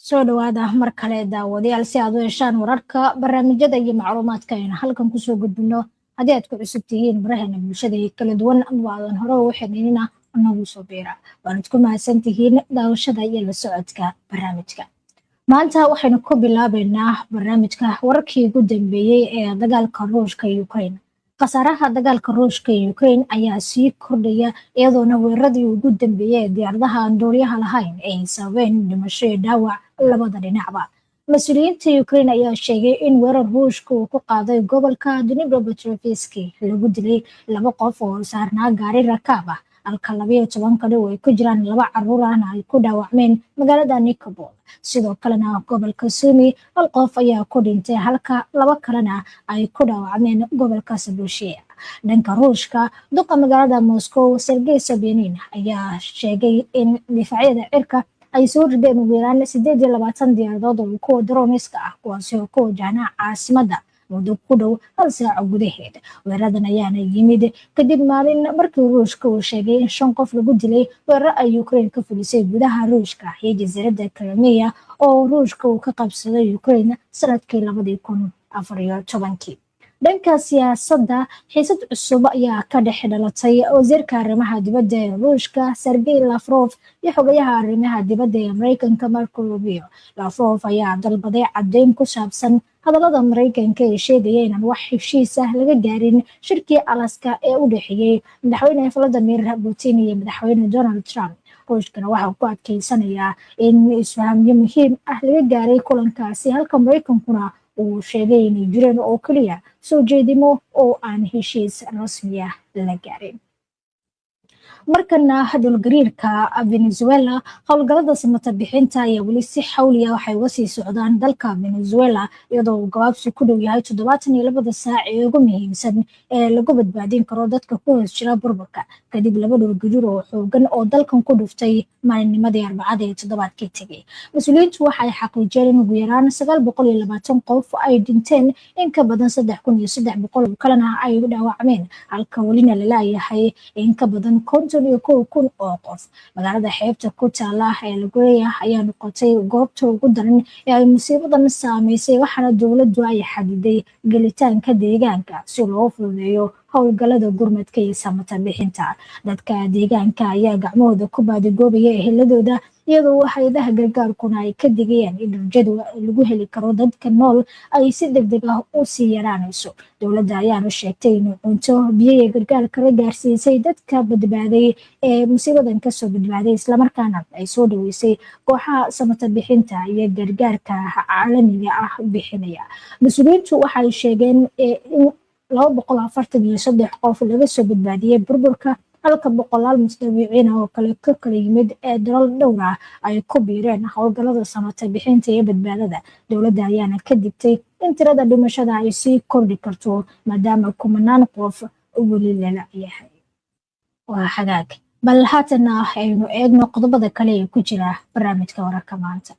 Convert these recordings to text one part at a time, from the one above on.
Soo dhawaada mar kale, daawadayaal, si aad u heshaan wararka, barnaamijyada iyo macluumaadka aynu halkan kusoo gudbino. Haddii aad ku cusub tihiin baraheena bulshada iyo kala duwan ama aadan hore ugu xidhiinina, nagu soo biira. Waanad ku mahadsan tihiin daawashada iyo la socodka barnaamijka. Maanta waxaynu ku bilaabeynaa barnaamijka wararkii ugu dambeeyey ee dagaalka Ruushka iyo Ukraine. Khasaaraha dagaalka Ruushka iyo Ukraine ayaa sii kordhaya, iyadoona weeraradii ugu dambeeyey ee diyaaradaha aan duuliyaha lahayn ay sababeen dhimasho iyo dhaawac labada dhinacba. Mas-uuliyiinta Ukraine ayaa sheegay in weerar Ruushka uu ku qaaday gobolka Dnipropetrovsk lagu dilay laba qof oo saarnaa gaari rakaab ah, halka 12 kale oo ay ku jiraan laba caruur ahna ay ku dhaawacmeen magaalada Nikopol. Sidoo kalena gobolka Sumi hal qof ayaa ku dhintay, halka laba kalena ay ku dhaawacmeen gobolka Zaporizhzhia. Dhanka Ruushka, duqa magaalada Moscow Sergey Sobyanin ayaa sheegay in difaacyada cirka ay soo rideen ugu yaraan 28 diyaaradood oo kuwa drones-ka ah, kuwaasi oo ku wajahnaa caasimadda muddo ku dhow hal saaco gudaheed. Weeraradan ayaana yimid kadib maalin markii Ruushka uu sheegay in shan qof lagu dilay weeraro ay Ukraine ka fulisay gudaha Ruushka iyo jasiiradda Crimea oo Ruushka uu ka qabsaday Ukraine sanadkii 2014-kii. Dhanka siyaasadda, xiisad cusub ayaa ka dhex dhalatay wasiirka arrimaha dibadda ee Ruushka Sergey Lavrov iyo xogayaha arrimaha dibadda ee Mareykanka Marco Rubio. Lavrov ayaa dalbaday caddeyn ku saabsan hadallada Mareykanka ee sheegaya inaan wax heshiis ah laga gaarin shirkii Alaska ee u dhexeeyey madaxweyne Vladimir Putin iyo madaxweyne Donald Trump. Ruushkana waxa ku adkeysanayaa in isfahamyo muhiim ah laga gaaray kulankaasi, halka Mareykankuna uu sheegay inay jireen oo keliya soo jeedimo oo aan heshiis rasmi ah la gaarin. Markana dhulgariirka Venezuela. Howlgallada samata bixinta ayaa weli si xawliya waxay uga sii socdaan dalka Venezuela, iyadoo uu gabaabsi ku dhow yahay 72-da saac ee ugu muhiimsan ee lagu badbaadin karo dadka ku hoos jira burburka, kadib laba dhulgariir oo xoogan oo dalkan ku dhuftay maalinnimadii Arbacada ee toddobaadkii tegay. Mas-uuliyiintu waxay xaqiijiyeen in ugu yaraan 920 qof ay dhinteen, in ka badan 3300 oo kalena ay dhaawacmeen, halka welina la laayahay in ka badan 51,000 oo qof. Magaalada xeebta ku taala ee La Guaira ayaa noqotay goobta ugu daran ee ay musiibadan saameysay, waxaana dowladdu ay xadiday gelitaanka deegaanka si loo fududeeyo howlgallada gurmadka iyo samata bixinta. Dadka deegaanka ayaa gacmahooda ku baadigoobaya eheladooda, iyadoo hay-adaha gargaarkuna ay ka digayaan in rajadu lagu heli karo dadka nool ay si degdeg ah u sii yaraanayso. Dowladda ayaana sheegtay inuu cunto, biyo iyo gargaar kala gaarsiisay dadka badbaaday ee musiibadan kasoo badbaaday, islamarkaana ay soo dhaweysay kooxaha samata bixinta iyo gargaarka caalamiga ah bixinaya. Mas-uuliyiintu waxay sheegeen in 243 qof laga soo badbaadiyey burburka, halka boqolaal mutadawiciin oo kale ka kala yimid ee dalal dhowr ah ay ku biireen howlgallada samata bixinta iyo badbaadada. Dowladda ayaana ka digtay in tirada dhimashada ay sii kordhi karto, maadaama kumanaan qof weli lala yahay. Waa xagaag. Bal haatana aynu eegno qodobada kale ee ku jira barnaamijka wararka maanta.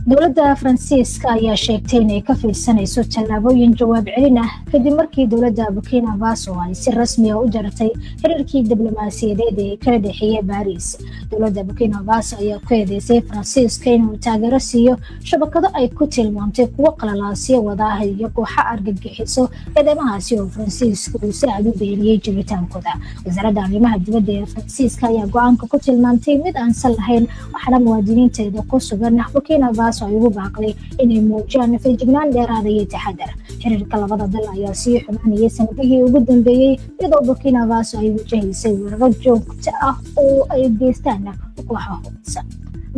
Dowladda Faransiiska ayaa sheegtay inay ka fiirsanayso tallaabooyin jawaab celin ah, kadib markii dowladda Burkina Faso ay si rasmi ah u jaratay xiriirkii diblomaasiyadeed ee kala dhexeeya Baris. Dowladda Burkina Faso ayaa ku eedeysay Faransiiska inuu taageero siiyo shabakado ay ku tilmaamtay kuwo qalalaasyo wadaah iyo kooxo argagixiso, eedeymahaasi oo Faransiiska uu si aad u beeniyey jiritaankooda. Wasaaradda arrimaha dibadda ee Faransiiska ayaa go-aanka ku tilmaamtay mid aansan lahayn, waxaana muwaadiniinteeda ku sugan Burkina Faso ay ugu baaqday inay muujiyaan feejignaan dheeraada iyo taxadar. Xiriirka labada dal ayaa sii xumaanayay sanadihii ugu dambeeyey, iyadoo Burkina Faso ay wajahaysay weeraro joogto ah oo ay geystaan kooxa hubeysan.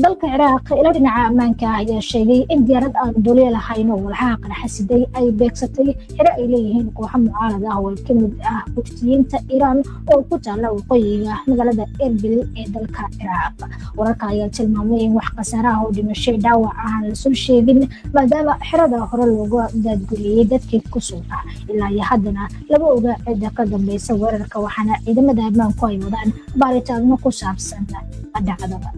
Dalka Ciraaq, ilo dhinaca ammaanka ah ayaa sheegay in diyaarad aan duuliye lahayn oo walxaha qarxa siday ay beegsatay xero ay leeyihiin kooxo mucaarad ah oo ay kamid ah Kurdiyiinta Iiraan oo ku taala waqooyiga magaalada Erbil ee dalka Ciraaq. Wararka ayaa tilmaamay in wax khasaaraha oo dhimashay dhaawac ah aan lasoo sheegin, maadaama xerada hore looga daadguriyey dadkii ku sugnaa. Ilaa iyo haddana lama oga cidda ka dambeysa weerarka, waxaana ciidamada ammaanku ay wadaan baaritaano ku saabsan dhacdada.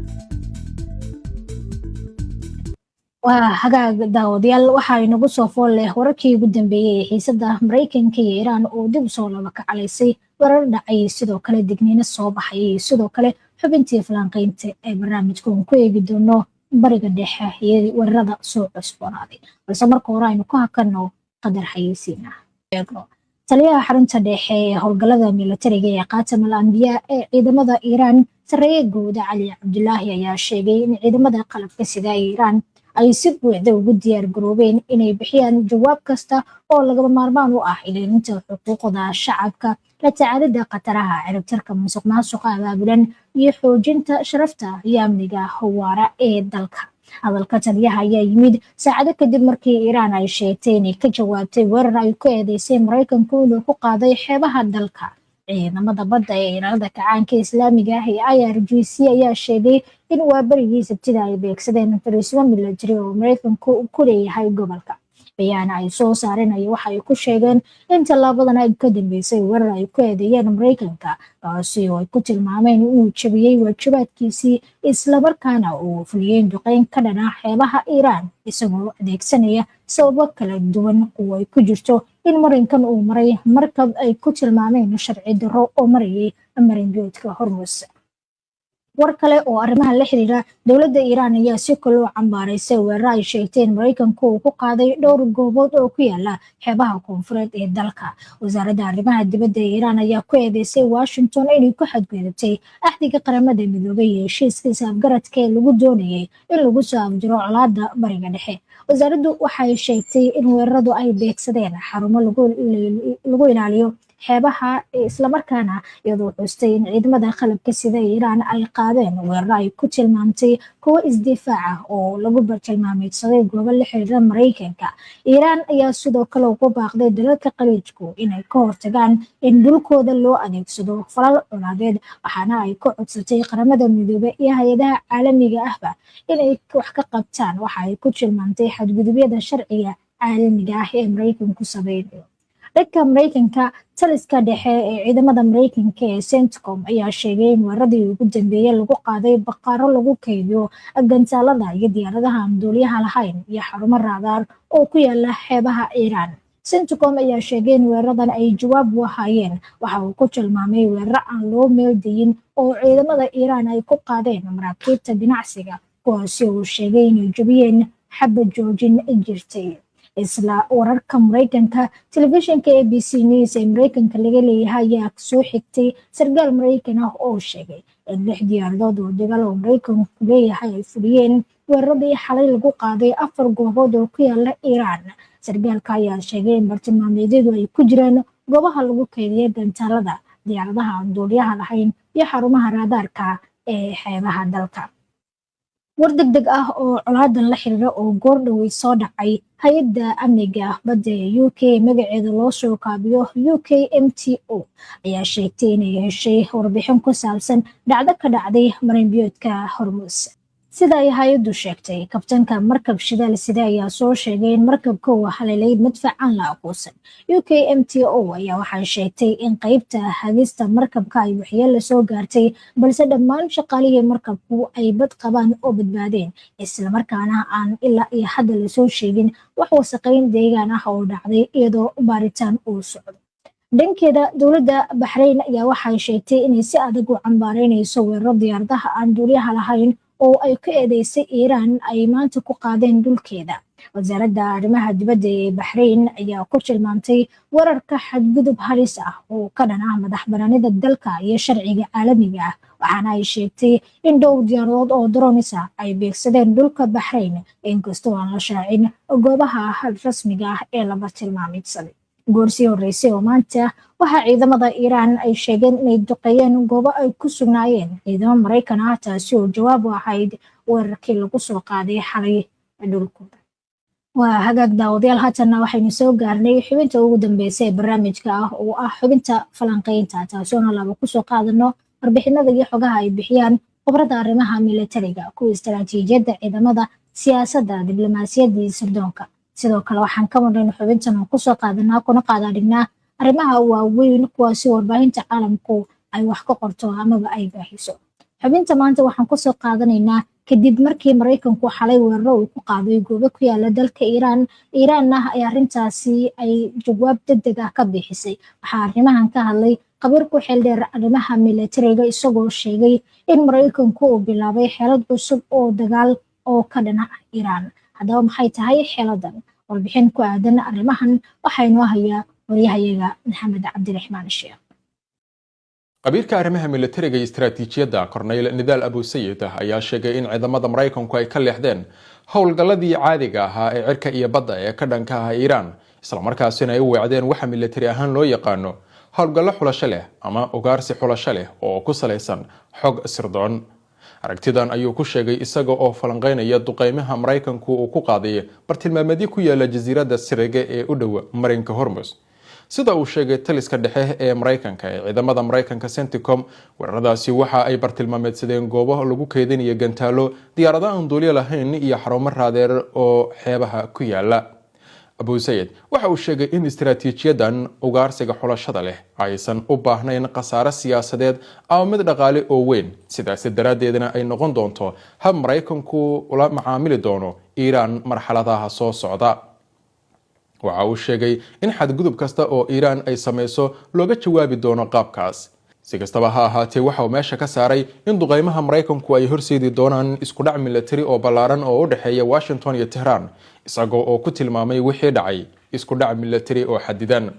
Waa hagaag, daawadayaal, waxaa inagu soo fool leh wararkii ugu dambeeyey ee xiisada Maraykanka iyo Iiraan oo dib usoo laba kacalaysay, weerar dhacay, sidoo kale digniino soo baxay, iyo sidoo kale xubintii falanqeynta ee barnaamijka oon ku eegi doono Bariga Dhexe iyo weerarada soo cusboonaaday, balse marka hore aynu ku hakano qadar xayeysiin ah. Taliyaha xarunta dhexe ee howlgalada milatariga ee Qaatam al Ambiyaa ee ciidamada Iiraan, sareeye guuda Cali Cabdulaahi, ayaa sheegay in ciidamada qalabka sida ee Iiraan ay si buuxda ugu diyaar garoobeen inay bixiyaan jawaab kasta oo lagama maarmaan u ah ilaalinta xuquuqda shacabka, la tacaalida khataraha, ciribtirka musuq maasuqa abaabulan iyo xoojinta sharafta iyo amniga waara ee dalka. Hadalka taliyaha ayaa yimid saacado kadib markii Iiraan ay sheegtay inay ka jawaabtay weerar ay ku eedeysay Maraykanku inuu ku qaaday xeebaha dalka. Ciidamada badda ee Ilaalada Kacaanka Islaamiga ah ee IRGC ayaa sheegay in waaberigii Sabtida ay beegsadeen fariisimo milatari oo Maraykanku ku leeyahay gobolka. Bayaan ay soo saareen ay waxa ay ku sheegeen in tallaabadan ay ka dambeysay weerar ay ku eedeeyeen Maraykanka, kaasi oo ay ku tilmaameen inuu jabiyey waajibaadkiisii, islamarkaana uu fuliyey duqeyn ka dhana xeebaha Iiraan, isagoo adeegsanaya sababo kala duwan oo ay ku jirto in marinkan uu maray markab ay ku tilmaameen sharci darro oo marayay marinbiyoodka Hormus. War kale oo arrimahan la xiriira, dowladda Iiraan ayaa si kale u cambaaraysay weeraro ay sheegtay in Maraykanku uu ku qaaday dhowr goobood oo ku yaala xeebaha koonfureed ee dalka. Wasaaradda arrimaha dibadda ee Iiraan ayaa ku eedeysay Washington inay ku xadgudubtay Axdiga Qaramada Midoobay iyo heshiiska is-afgaradka ee lagu doonayay in lagu soo afjiro colaada Bariga Dhexe. Wasaaraddu waxay sheegtay in weeraradu ay beegsadeen xarumo lagu ilaaliyo xeebaha, islamarkaana iyadoo xustay in ciidamada qalabka sida Iiraan ay qaadeen weeraro ay ku tilmaamtay kuwo isdifaac ah oo lagu bartilmaameedsaday goobo la xiriira Maraykanka. Iiraan ayaa sidoo kale ugu baaqday dalalka Khaliijku inay ka hortagaan in dhulkooda loo adeegsado falal colaadeed, waxaana ay ka codsatay Qaramada Midoobey iyo hay-adaha caalamiga ahba inay wax ka qabtaan waxa ay ku tilmaamtay xadgudubyada sharciga caalamiga ah ee Maraykanku sameynayo. Dhanka Maraykanka, taliska dhexe ee ciidamada Maraykanka ee CENTCOM ayaa sheegay in weeraradii ugu dambeeyey lagu qaaday baqaaro lagu kaydiyo gantaalada iyo diyaaradaha aan duuliyaha lahayn iyo xarumo raadaar oo ku yaala xeebaha Iiraan. CENTCOM ayaa sheegay in weeraradan ay jawaab u ahaayeen waxa uu ku tilmaamay weeraro aan loo meeldayin oo ciidamada Iiraan ay ku qaadeen maraakiibta ganacsiga, kuwaasi uu sheegay inay jabiyeen xabad joojin jirtay. Isla wararka Maraykanka, telefishinka ABC News ee Maraykanka laga leeyahay ayaa soo xigtay sarkaal Maraykan ah oo sheegay in lix diyaaradood oo dagaal oo Maraykanku leeyahay ay fuliyeen weeraradii xalay lagu qaaday afar goobood oo ku yaala Iiraan. Sarkaalka ayaa sheegay in bartilmaameedyadu ay ku jiraan goobaha lagu keydiya gantaalada, diyaaradaha aan duuliyaha lahayn iyo xarumaha raadaarka ee xeebaha dalka. War deg deg ah oo colaadan la xiriira oo goor dhowey soo dhacay, hay-adda amniga badda ee UK, magaceeda loo soo kaabiyo UKMTO, ayaa sheegtay inay heshay warbixin ku saabsan dhacdo ka dhacday marinbiyoodka Hormus. Sida ay hay-addu sheegtay, kabtanka markab shidaal sida ayaa soo sheegay in markabka uu haleelay madfac aan la aqoonsan. UKMTO ayaa waxay sheegtay in qeybta hagista markabka ay waxyeelo soo gaartay, balse dhammaan shaqaalihii markabku ay bad qabaan oo badbaadeen, islamarkaana aan ilaa iyo hadda lasoo sheegin wax wasaqayn deegaan ah oo dhacday, iyadoo baaritaan uu socdo. Dhankeeda, dowladda Baxrayn ayaa waxay sheegtay inay si adag u cambaareynayso weeraro diyaaradaha aan duuliyaha lahayn oo ay ku eedeysay Iiraan ay maanta ku qaadeen dhulkeeda. Wasaaradda arrimaha dibadda ee Baxrayn ayaa ku tilmaamtay weerarka xadgudub halis ah oo ka dhan ah madax banaanida dalka iyo sharciga caalamiga ah, waxaana ay sheegtay in dhowr diyaaradood oo drones ah ay beegsadeen dhulka Baxrayn, inkastoo aan la shaacin goobaha rasmiga ah ee laba tilmaamidsaday. Goorsii horeysay oo maanta, waxaa ciidamada Iiraan ay sheegeen inay duqeeyeen goobo ay ku sugnaayeen ciidamo Maraykan ah, taasi oo jawaab u ahayd weerarkii lagu soo qaaday xalay dhulkooda. Waa hagaag, daawadayaal, haatanna waxaynu soo gaarnay xubinta ugu dambeysa ee barnaamijka ah oo ah xubinta falanqeynta, taasoona laba kusoo qaadano warbixinada iyo xogaha ay bixiyaan khubrada arrimaha militariga, kuwa istaraatiijiyadda ciidamada, siyaasadda, diblomaasiyadda iyo sirdoonka. Sidoo kale waxaan ka marnaynu xubintan oo kusoo qaadanaa kuna qaadaadhignaa arrimaha waaweyn, kuwaasi warbaahinta caalamku ay wax ka qorto amaba ay baahiso. Xubinta maanta waxaan kusoo qaadanaynaa, kadib markii Maraykanku xalay weeraro uu ku qaaday goobo ku yaala dalka Iiraan, Iiraanna ay arrintaasi ay jawaab degdeg ah ka bixisay, waxaa arrimahan ka hadlay khabiir ku xeeldheer arrimaha militariga, isagoo sheegay in Maraykanku uu bilaabay xeelad cusub oo dagaal. oo ka dhana Iiraan. Haddaba, maxay tahay xeeladan? Warbixin ku aadan arrimahan waxaa inoo hayaa waryahayaga Maxamed Cabdiraxmaan Sheekh. Qabiirka arrimaha militariga iyo istaraatiijiyadda, Korneyl Nidaal Abusayid, ayaa sheegay in ciidamada Maraykanku ay ka leexdeen howlgalladii caadiga ahaa ee cirka iyo badda ee ka dhanka ah Iiraan, islamarkaasina ay u weecdeen waxa militari ahaan loo yaqaano howlgallo xulasho leh ama ugaarsi xulasho leh oo ku salaysan xog sirdoon. Aragtidan ayuu ku sheegay isaga oo falanqeynaya duqeymaha Maraykanku uu ku qaaday bartilmaameedyo ku yaala jasiiradda Siriga ee u dhow marinka Hormus. Sida uu sheegay taliska dhexe ee Maraykanka ee ciidamada Maraykanka, CENTCOM, weeraradaasi waxa ay bartilmaameedsadeen goobo lagu keydinayo gantaalo, diyaarado aan duulyo lahayn iyo xarumo raadeer oo xeebaha ku yaala. Abusayid waxa uu sheegay in istaraatiijiyadan ugaarsiga xulashada leh aysan u baahnayn khasaare siyaasadeed ama mid dhaqaale oo weyn, sidaasi daraaddeedna ay noqon doonto hab Maraykanku ula macaamili doono Iiraan marxaladaha soo socda. Waxa uu sheegay in xadgudub kasta oo Iiraan ay samayso looga jawaabi doono qaabkaas. Si kastaba ha ahaatee, waxa uu meesha ka saaray in duqeymaha Maraykanku ay horseedi doonaan iskudhac militari oo ballaaran oo u dhexeeya Washington iyo Tehraan, isagoo oo ku tilmaamay wixii dhacay iskudhac militari oo xadidan.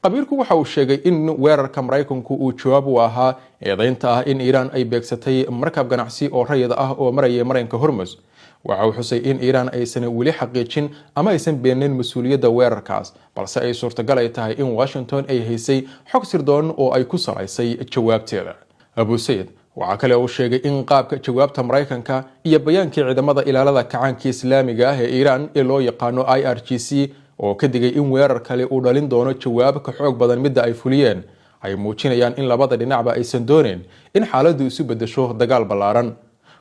Qabiirku waxa uu sheegay in weerarka Maraykanku uu jawaab u ahaa eedeynta ah in Iiraan ay beegsatay markab ganacsi oo rayid ah oo marayay marinka Hormus. Waxa uu xusay in Iiraan aysan weli xaqiijin ama aysan beenin mas-uuliyadda weerarkaas, balse ay suurtagal ay tahay in Washington ay haysay xog sirdoon oo ay ku salaysay jawaabteeda. Abusayid waxaa kale uu sheegay in qaabka jawaabta Maraykanka iyo bayaankii ciidamada ilaalada kacaanka Islaamiga ah ee Iiraan ee loo yaqaano IRGC, oo ka digay in weerar kale uu dhalin doono jawaab ka xoog badan midda ay fuliyeen, ay muujinayaan in labada dhinacba aysan dooneyn in xaaladdu isu bedesho dagaal ballaaran.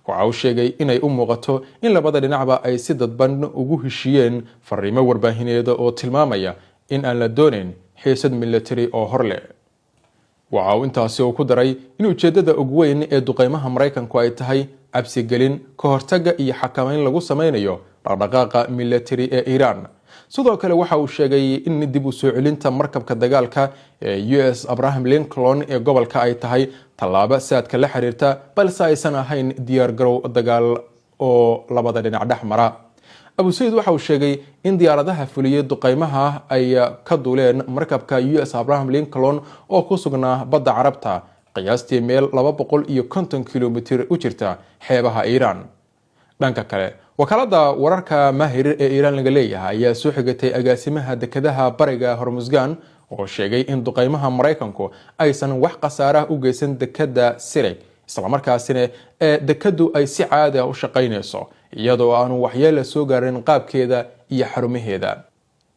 Waxa uu sheegay inay u muuqato in labada dhinacba ay si dadban ugu heshiiyeen fariimo warbaahineed oo tilmaamaya in aan la doonayn xiisad militari oo hor leh. Waxa uu intaasi uu ku daray in ujeeddada ugu weyn ee duqeymaha Maraykanku ay tahay cabsigelin, ka hortagga iyo xakameyn lagu sameynayo dhaqdhaqaaqa militari ee Iiraan. Sidoo kale waxa uu sheegay in dib u soo celinta markabka dagaalka ee U.S. Abraham Lincoln ee gobolka ay tahay tallaabo saadka la xiriirta, balse aysan ahayn diyaargarow dagaal oo labada dhinac dhex mara. Abusayid waxa uu sheegay in diyaaradaha fuliyey duqeymaha ay ka duuleen markabka U.S. Abraham Lincoln oo ku sugnaa badda Carabta, qiyaastii meel 250 kilomitir u jirta xeebaha Iiraan. Dhanka kale, wakaalada wararka Mahir ee Iiraan laga leeyahay ayaa soo xigatay agaasimaha dekedaha bariga Hormusgan oo sheegay in duqeymaha Maraykanku aysan wax khasaarah u geysan dekada Sirig, islamarkaasina ee dekadu ay si caadi ah u shaqaynayso, iyadoo aanu waxyeela soo gaarin qaabkeeda iyo xarumaheeda.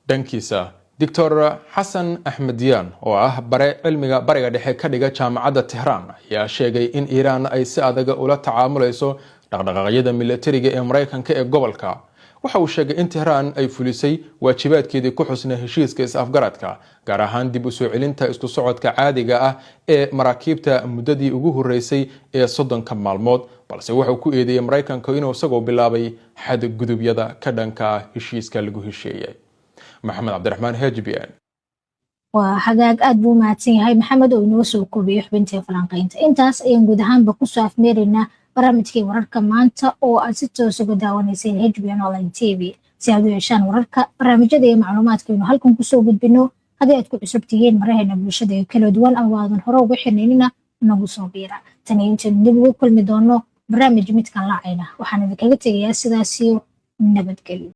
Dhankiisa, Doctor Xasan Axmediyaan, oo ah bare cilmiga Bariga Dhexe ka dhiga Jaamacadda Tehraan, ayaa sheegay in Iiraan ay si adag ula tacaamulayso dhaqdhaqaaqyada militariga ee Maraykanka ee gobolka. Waxa uu sheegay in Tehraan ay fulisay waajibaadkeedii ku xusnay heshiiska is-afgaradka, gaar ahaan dib u soo celinta isku socodka caadiga ah ee maraakiibta muddadii ugu horreysay ee 30-ka maalmood, balse wuxuu ku eedeeyey Maraykanka inuu isagoo bilaabay xadgudubyada ka dhanka heshiiska lagu hesheeyey. Maxamed Cabdiraxmaan, HBN. Waa hagaag, aad buu mahadsan yahay Maxamed oo inoo soo koobiyey xubintii falanqaynta. Intaas ayaan guud ahaanba kusoo afmeeraynaa barnaamijkii wararka maanta oo aad si toos uga daawanayseen HBN Online TV. Si aad u heshaan wararka, barnaamijyada iyo macluumaadka aynu halkan kusoo gudbino, haddii aad ku cusub tihiin maraheena bulshada ee kala duwan ama aadan hore ugu xirnaynina, nagu soo biira. Tani intaynu dib ugu kulmi doono barnaamij midkan laacayna, waxaan idinkaga tegayaa sidaasiyo nabadgelyo.